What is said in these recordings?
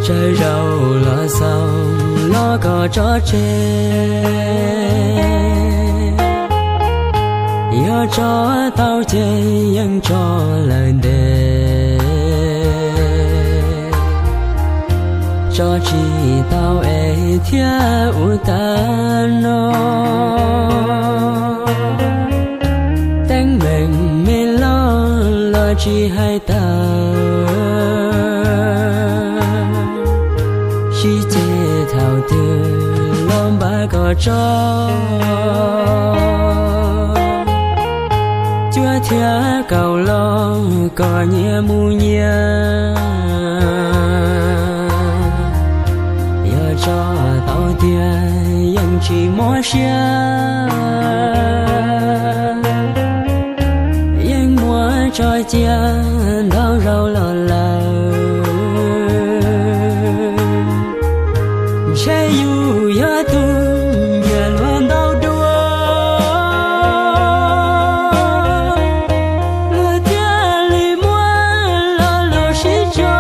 Tsawg zaus los xaus los kom tso tseg, yog tso tau ces yeej tso lawm ntev. Tso tsis tau es thiaj ua tag no. Teeb meem me loj los tsis hais tawm, sib ceg thaum twg los npaj kom tso. Cuab thiab kaus los kom nyias mus nyias. Yog tso tau tiag yeej tsis mob siab, yeej muab tso cia ntau zaus los lawm. Ntshe yus yog tus nyiam luag ntau dua, luag thiaj li muab lo lus sib tso.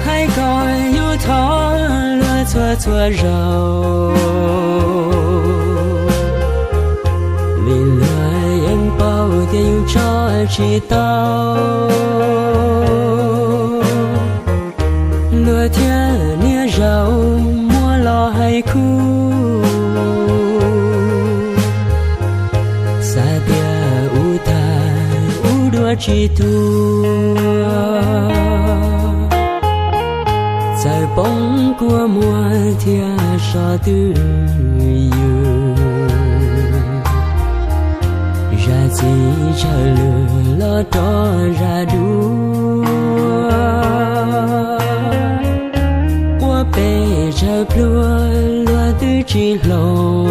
Hais kom yus thov luag txhua txhua zaus, vim luag yeej paub tias yus tso tsis tau. Luag thiaj niaj zaus muab los hais khub, xav tias ua tag ua dua tsis tuag. Txawm poob kua muag thiab so twj ywm, zam txim tshaw lwm los rov zam dua. Quaj pes tsawg pluag luag twb tsis hloov.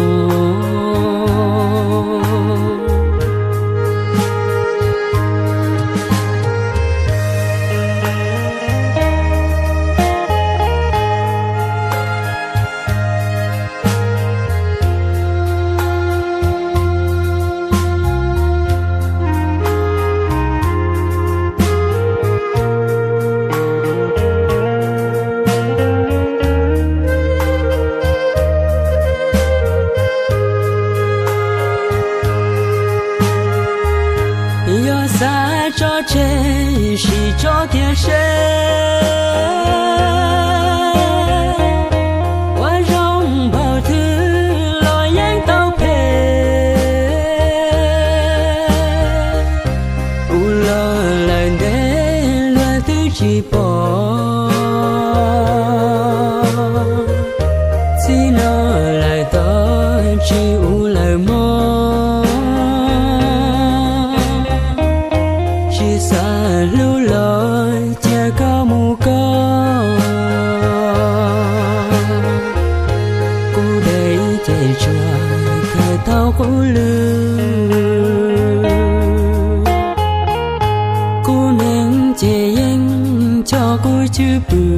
Yog xav tso tseg sim tso tiag seb, ua zoo npaum twg los yeej tau phem. Ua los lawm ntev luag twb tsis pom, txij no lawm tod tsis ua lawm mog. Tsis xav hlub los cia koj mus koj, kuv dej ces tsuas khaws tau qub lwg. Kuv neeg ces yeej coj kuv cwj pwm,